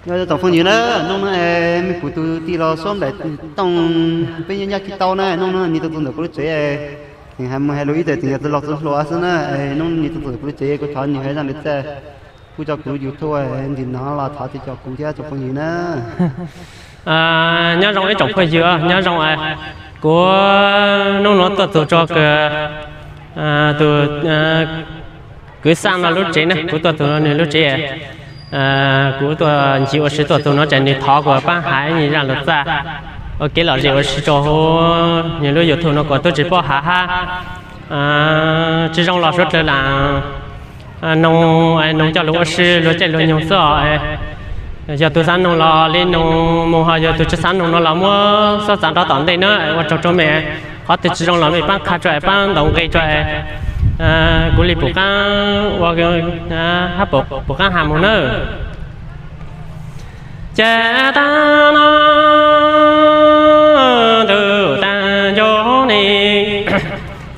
Nyob zoo tsoom phooj ywg na, hnub no es mej kuv tus tij laug Suab Nplaim Tooj, peb nyob Nyab Kib Tau na, hnub no nws tuaj txug ntawm kuv lub tsev, tseem hais mus hais lus ib teg tseem yog tij laug txwv hlua xwb na, hnub no nws tuaj txug ntawm kuv lub tsev kuv thov nws hais zaj lus txaj pub rau kuv YouTube ntawm no los thov txim rau kuv thiab tsoom phooj ywg na. Nyob zoo ib tsoom phooj ywg, nyob zoo. Kuv hnub no tuaj txug rau tus kwv Xaj no lub tsev na, kuv tuaj txug nws lub tsev. Kuv tuaj ncig ua si tuaj txug no ces nws thov kuv paab has ib zaj lus txaj ua kev lom zem ua si rau huv nws lub YouTube no kuas tub tsis paub has hab tsi zoo los suav dlawg lam noog, noog coj lug ua si luag caij luag nyoog xwb os. Yog tug xaav noog los li noog mus, ho yog tug tsi xaav noog no los muab xov xaav rov tom ntej na. Ua tsaug rau mej, qhov twg tsi zoo los mej paab qha rua es paab ntaus nqe rua es kuv li pum qaab ua hab pum qaab has mus nawb. Ces taag no tug taag nco ne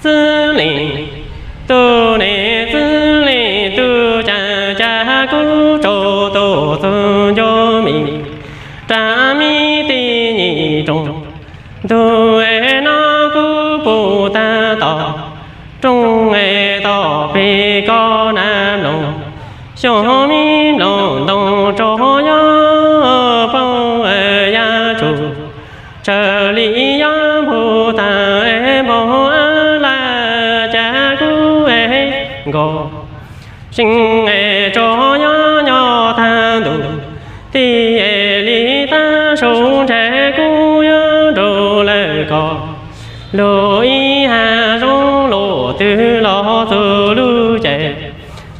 txwv leej, tug ne txwv leej tug ca ca kub rua tug txug nco mej raag mej tij nyij rooj. Tug es no kuv pum taag tom rooj es tom peg koj nab mloog, xyoo mej mloog ntoo rua yog poob yaj tsum, tsawg li yog npug taag es npog laj ca kub es nkaus, seev es rua yog nyob taag ntuj, tij es li taag su ntshe kuv yuav nrug lawm koj lug ib hab zoo lug twg los txug lub caij,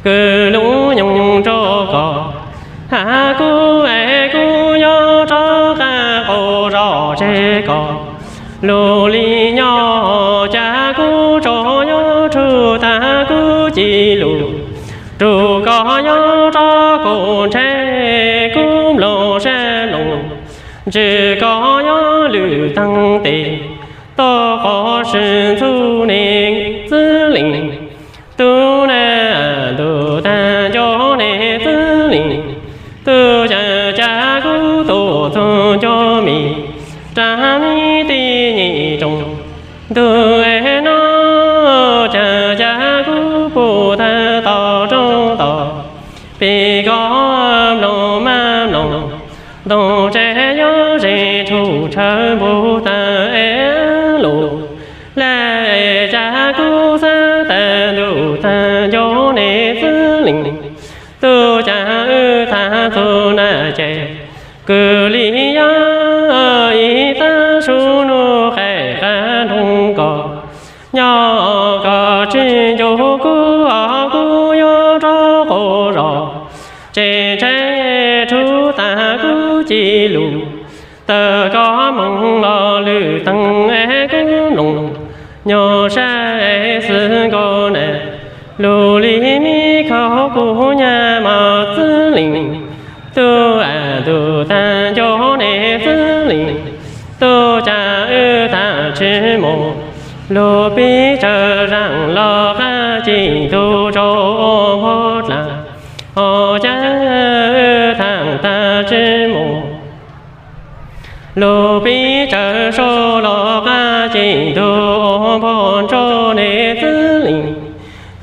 kws lub nyoog rua koj has kuv es kuv yuav rov qab qaug zog tseg koj. Lug li nyob ca kuv rua yog rug taag kuv ci lug, rug koj yog rov kuv ntshe kuv nploog sab nploog, ntshe koj yog lwm taag tes tog qhov sib ntxub ne txwv leej, tug ne tug taag nco ne txwv leej, tug ca ca kuv tug txug nco mej raag mej tij nyij rooj. Tug es no ca ca kuv pum taag tom rooj tom peg koj mloog maj mloog, ntoo tseg yuav zeeg rug tshawv npug taag es lug laj ca kuv xaav taag tug taag nco ne txwv leej, tug ca wb taag txug na ces kws li yog ib taag su nuj qaij qab nroog koj, nyob koj tsi nco kuv os kuv yuav rov qaug zog tseg ntshe rug taag kuv ci lug, tawm koj moog los lwm taag es kuv mloog nyob sab xwb nkaus na. Lug li mej khaus kuv nyab mog txwv leej, tug tug taag nco ne txwv leej, tug ca wb taag tsi mus, lug peb tsawg zaaj los qab ci tug rua ua npog dlaag, ho ca wb taag taag tsi mus, lug peb tsawg sau los qab ci tug ua npog nrug ne txwv leej,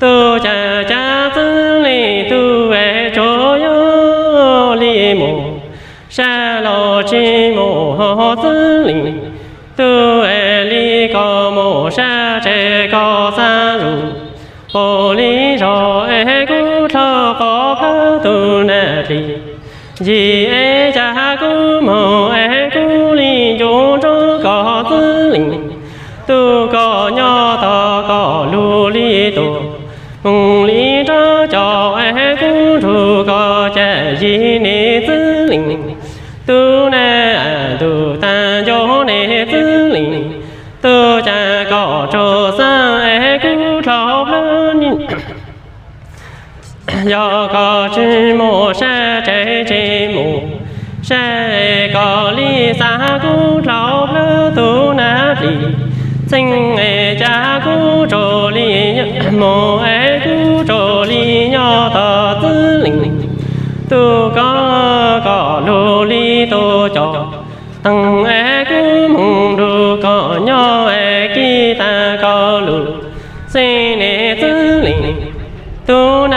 tug ca ca txwv leej tug es tsuas yog li mus sab los tsi mus ho txwv leej, tug es li koj mus sab tseg koj xaav zuj, puv li zog es kuv dlhau qhov plawg tug nab dlig, yig es ca kuv moog es kuv li ncu nrug koj txwv leej, tug koj nyob tog koj lug li tuaj, moog li nrug cov es kuv nrug koj ca yig ne txwv leej, tug nab tug taag nco ne txwv leej, tug ca koj tsuas xaav es kuv dlhau plawg yog koj tsi mus sab tseg tsi mus sab, koj li xaav kuv dlhau plawg tug nab dlig, txheej es ca kuv tsuas li mus es kuv tsuas li nyob tog txwv leej, tug koj koj lug Tau teeg es kuv moog nrug koj nyob es kis tas koj lug, xeeb neeg txwv leej tub